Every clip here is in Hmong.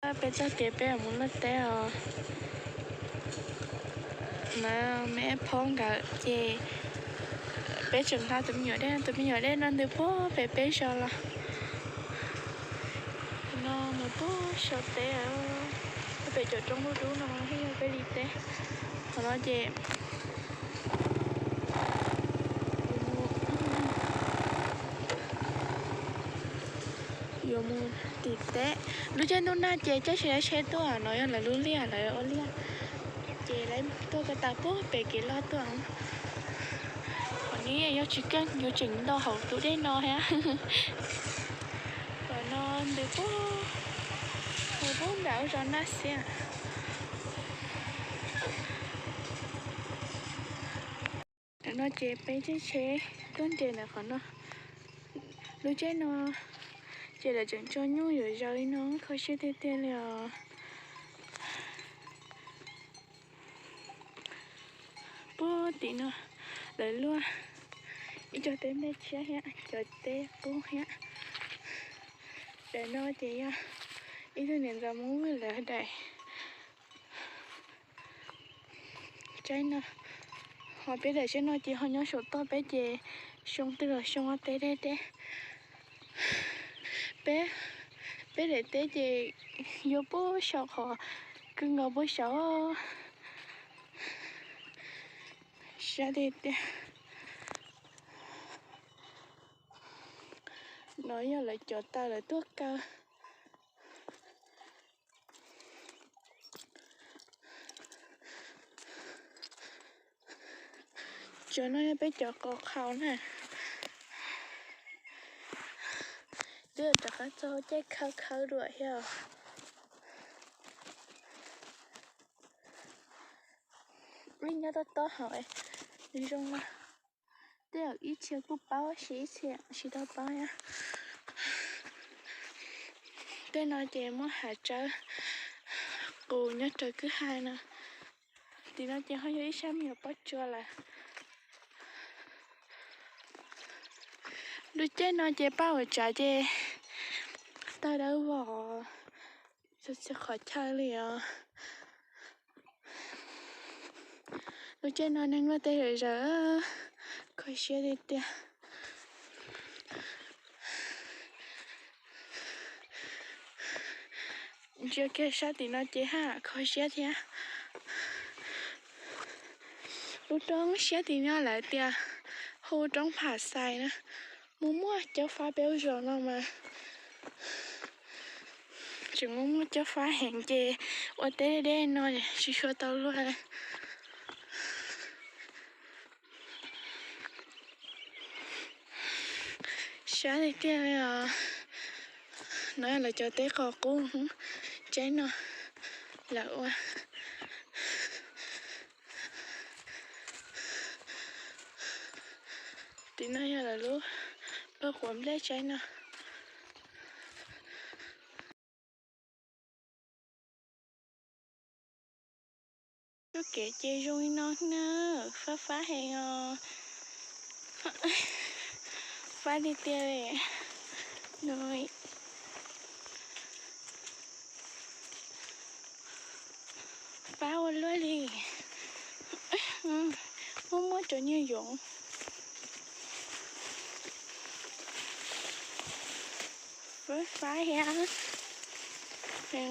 Peb txoj kev peb yuav mus luaj teb os. Na, me phob nkawd ces peb tseem hla tus me nyuam dej, tus me nyuam dej no ntws puag pem peb zos los. No mus puag saum teb, pem cov roob dub dub no thiaj yog peb li teb. Qhov no ces yuav mus tim teb. Lub caij ntuj nag ces caij tsheb tsheb tuaj, no yog lawv lub liaj, lawv ua liaj. Ces lawv tuaj ko taw puag pem kev loj tuaj. Qhov no yog tsis keej yuav tseem nto hauv tus dej no thiab. Qhov no ntws puag, mus puag nram ub zos Naj Xiab. Ntawm no ces peb caij tsheb tuaj nres ntawm qhov no. Lub caij no ces lawv tseem tso nyuj yuav zaws li no, kho siab tiag tiag li os. Puag tim no lawv luaj ib co teb nplej tshiab thiab cov teb qub thiab. Daim no ces yog ib tug niam ntxawm Hmoob Vwj lawv daim tsaib no. Ho peb daim tsaib no ces ho nyob saum toj peb ces xyoo twg los xyoo teb deb deb. Peb, peb daim teb ces yuav puag saum qhov kawg nkaus puag saud. Siab tiag tiag. No yog lawv cov taw lawv tuaj kaw. Cov no yog peb cov qos qhaus na. Twb rov qab txog caij khawb khawb dua thiab. Wb nyob tob tob hauv zoo mas. Tej zaum ib txhia kuj paub, ib txhia tsis tau paub thiab. Tej no ces muaj hav tsawb qus nyob raws kwj ha no. Tim no ces ho yog ib sab me nyuam pob tsuas lawm. Lub caij no ces paj uas tsav ces tawg dawb vog, txog txhia qhov chaw li os. Lub caij no neeg luaj teb zawm zawm, kho siab tiag tiag. Ntsia kiag sab tim no ces haj kho siab thiab. Lub roob siab tim no lawv tias hu roob Pham Xais na. Muaj muaj caub fab peb ub zos no mas tseem muaj muaj caub fab heev ces ua teb deb deb no tsis tshua tau luag. Sab tiag tiag li os. No yog lawv cov teb qos qub, tsaib no lawv ua. Tim no yog lawv lub, lub quav nplej tsaib no. Lub kev ces zoo li no na, fab fab heev os. Fab tiag tiag li. No, fab ua luaj li. Muaj muaj cov nyuag yoov. Fab fab thiab,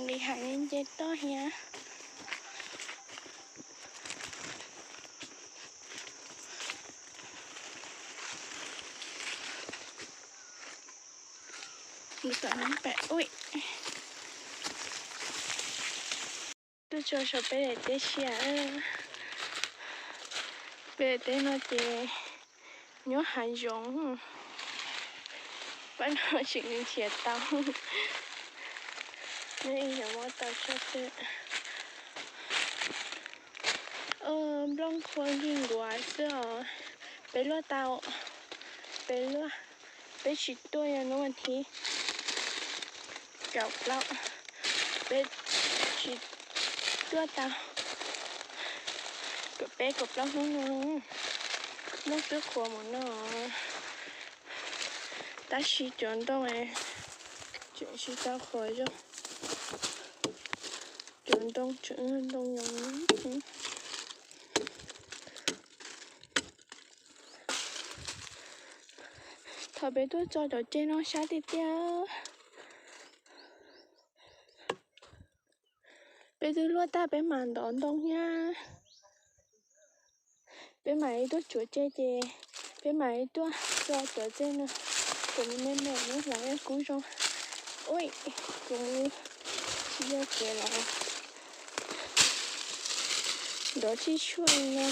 nqis hav nce toj thiab. Mus tom no pem ui. Tuaj txog saum peb daim teb siab. Peb daim teb no ces nyob hav zoov. Pab no tseem nrhiav tau. Nyob ib yam muab tau tso xwb. Nplooj qhuav nkig nkuav xwb os. Peb luaj tau, peb luaj, peb tsis tuaj yog hnub vas thib kaum plaub, peb tsis tuaj tau kaum peb kaum plaub hnub no. Nplooj twb qhuav mus no, tab sis cov ntoo tseem tsis tau qhuav zoo. Ntoo, ntoo nyob. Thaum peb tuaj txog cov ceg no sab tiag tiag. Peb twb luaj tag peb mam ntov ntoo thiab. Peb mam li tuaj cuav ceg ces peb mam li tuaj txog cov ceg no. Cov me me no hlawv kub zoo. Ui, kuv tsis yog kev los nrov tsis tshua li no.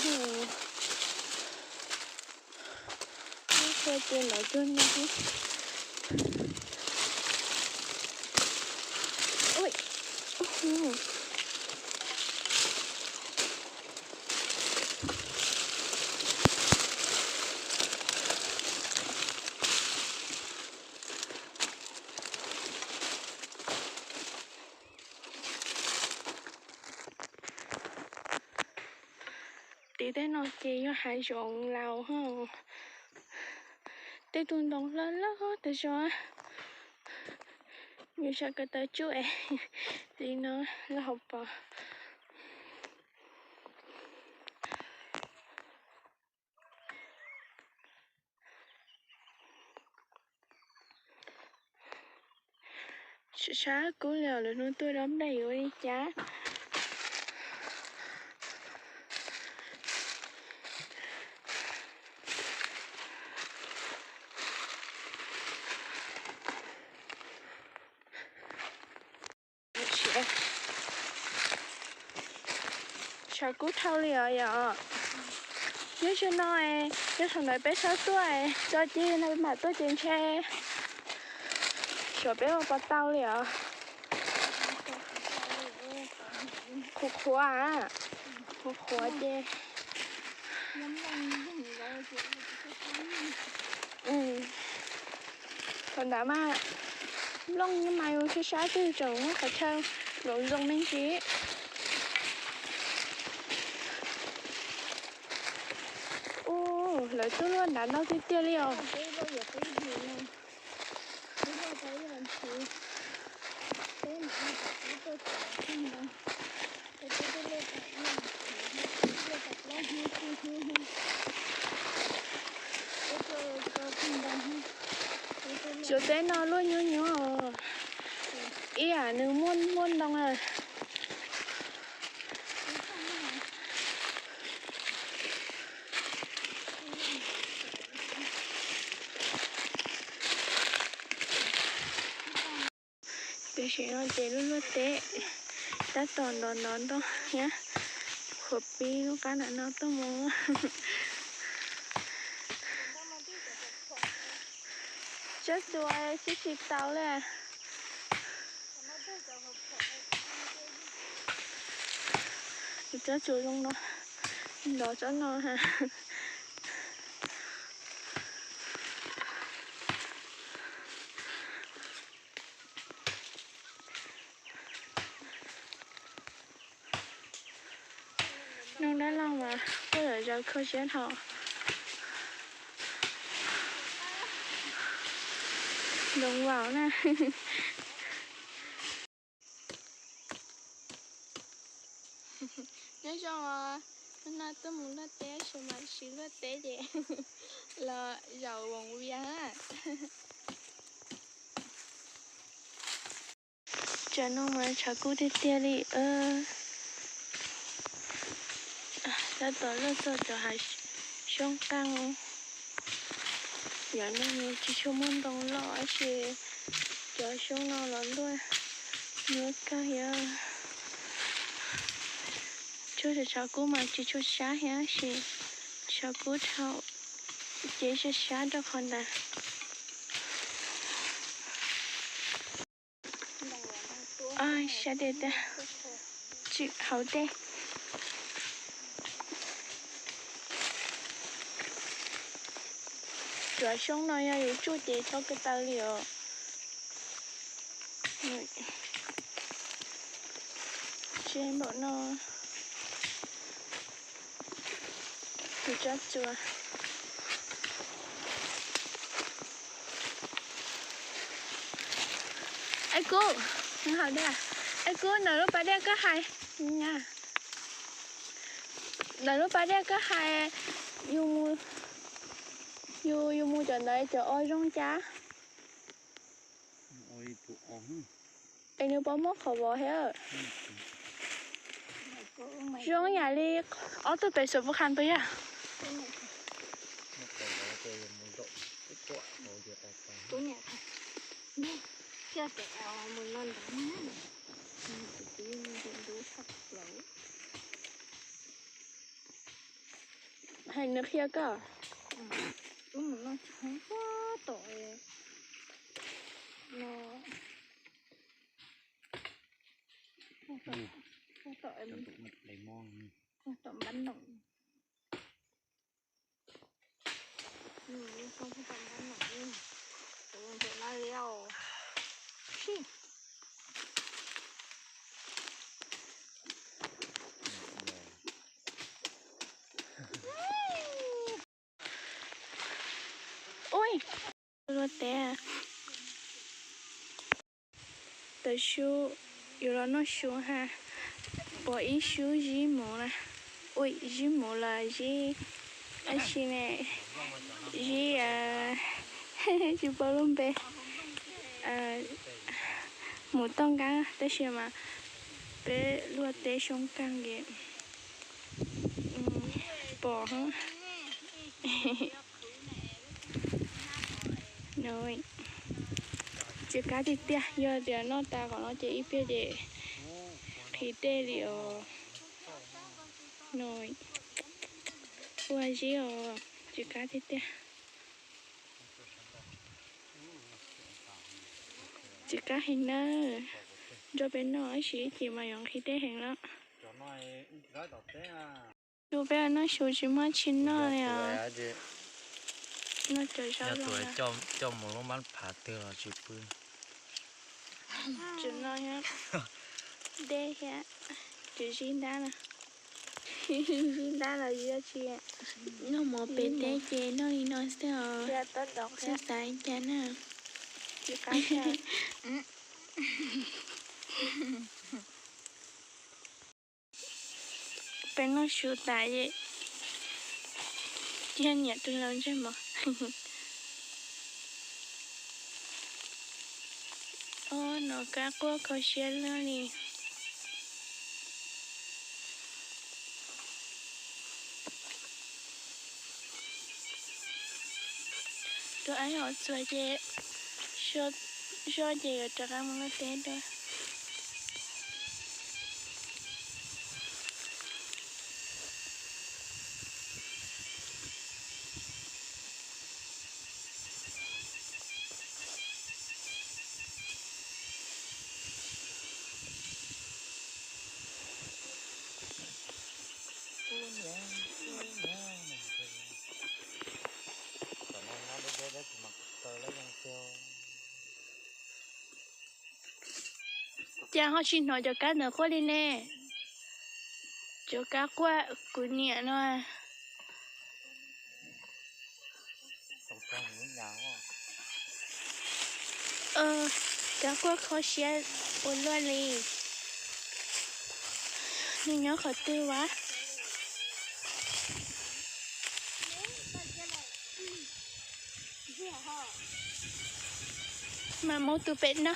Qhua ces nrov cuag no. Tim tej no ces yog hav zoov laus ho. Tej tug ntoo loj loj tas zog. Yus sawv ko taw tsuj es li no lawm hauv paus. Sab kub li os, lwm hnub tuaj dob nplej yuav ua li cas. Tshav kub dhau li os yom. Nyob ze no, nyob saum ntawd peb txhob tuaj, tso ceg no peb mam tuaj ces ntshe xyov peb ua puas tau li os. Qhuav qhuav, qhuav qhuav ces. Thaum ntawd mas nplooj mas yus sab sab twg tseem muab qhov chaw nplooj zoo me ntsis. Ub, lawv tuaj luaj nrad no tiag tiag li os. Cov teb no luaj nyuaj nyuaj, ib yam nws muaj muaj ntoo na. Tam sim no ces luaj luaj teb, tab tom ntov ntov ntoo thiab, qhuav pib lub qab nram no tuaj mus. Tsob txuas sib tsis tau li. Tsob txuas zoo no, ntov tsob no ha. Noj dab laug mas quaj zom zaws kho siab dhau. Doos vaum na. Nyob zoo os, hnub no tuaj mus luaj teb, sawv mas siv luaj teb ces los zaum voos vias. Tsam no mas tshav kub tiag tiag li. Tab tom luaj txog cov hav xyoob qeej. Yam no tsis tshua muaj ntoo loj tab sis cov xyoob no los luaj nyuaj kawg thiab. Tsuas tshav kub mas tsis tshua sab thiab tab sis tshav kub dhau ces sab sab rau qhov ntawd. Sab tiag tiag, tsis hauv tej. Cov xyoob no yog yus tsuj ces tau ko taw li os. Tsis npaum no. Tus tsob txuas. Aib Kub, nws hais tias, Aib Kub, ntawm lub pas dej koj hais, Ntawm lub pas dej koj hais, yus, yus mus cov ntawd cov o zoo cas? Es nws puas muaj qhov vov thiab? Zoo yam li ob tug pem Xeev Phu Kham tus yog. Hais nws qhia koj. Wb mus noj tshoob tom no, tom npab noom. Ui, luag teb. Tawm su, yuav los noj su ha. Pom ib sub zib mov na. Ui, zib mov los zib dab tsi ne, zib, tsis paub lub npe. Mus toj nqeeb tab sis mas peb luag teb soob kawg nkaus. Pom, tsis kab tiag tiag, yog tias noj tas qhov no ces ib pliag ces qhib dej li os. No, ua zib os, tsis kab tiag tiag. Tsis kab heev nawb, nrog peb noj ib sim ces mas yuav qhib dej heev lawm. Su peb noj su tsis muaj tsi noj li os. Noj cov zaub zoo na. Coj mus lub mab phav twg los tsis pw. Tsis noj thiab. Dej thiab. Tsis zib ntab na. Zib ntab los zib dab tsi. Noj mov pem teb ces noj li no xwb os. Xav xav cas na. Peb noj su tas es cia niam tus laus ntsej muag. Ob, no kab quaj kho siab luaj li. Tus aib hov txuas ces, zoj ces yuav rov qab mus luaj teb dua. Cas ho tsis hnov cov kab ntawd quaj li ne? Cov kab quaj kuv niam no. Kab quaj kho siab ua luaj li. Nws nyob qhov twg vas? Mas mus tus pem no.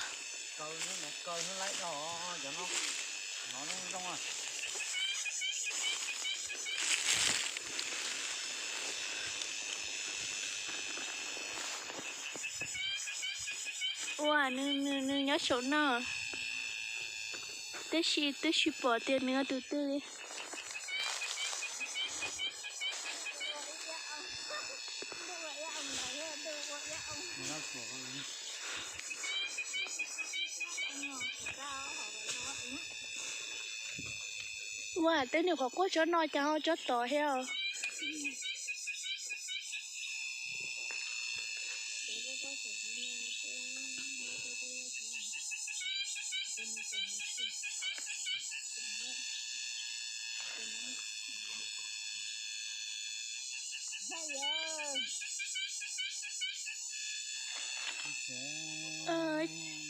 Ua, nws nyob saum no, tab sis twb tsis pom tias nws yog tus twg li. Ua, twb nws qhov quaj tsob no cas ho tsob tod thiab os.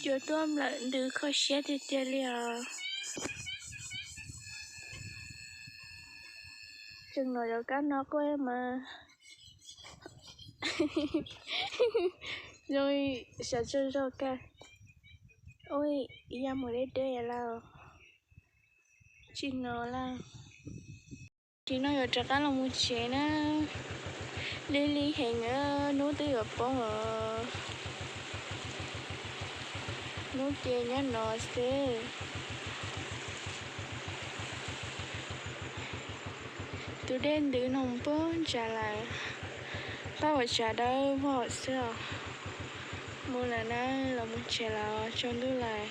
Cua tuaj nplawm ntws kho siab tiag tiag li os. Tseem no yuav kab no quaj mas zoo xav tsaug zog kawg. Ua ib yam mus deb deb lawm, tsis hnov lawm. Tsis no yuav rov qab los mus tsev na. Lig lig heev, hnub twb yuav poob os. Hnub ces nyob no xwb. Tus dej ntws no puag nrad lawm. Pab ua tsav dawb vog xwb os. Mus lawm na, los mus tsev lawm, tsaus ntuj lawm.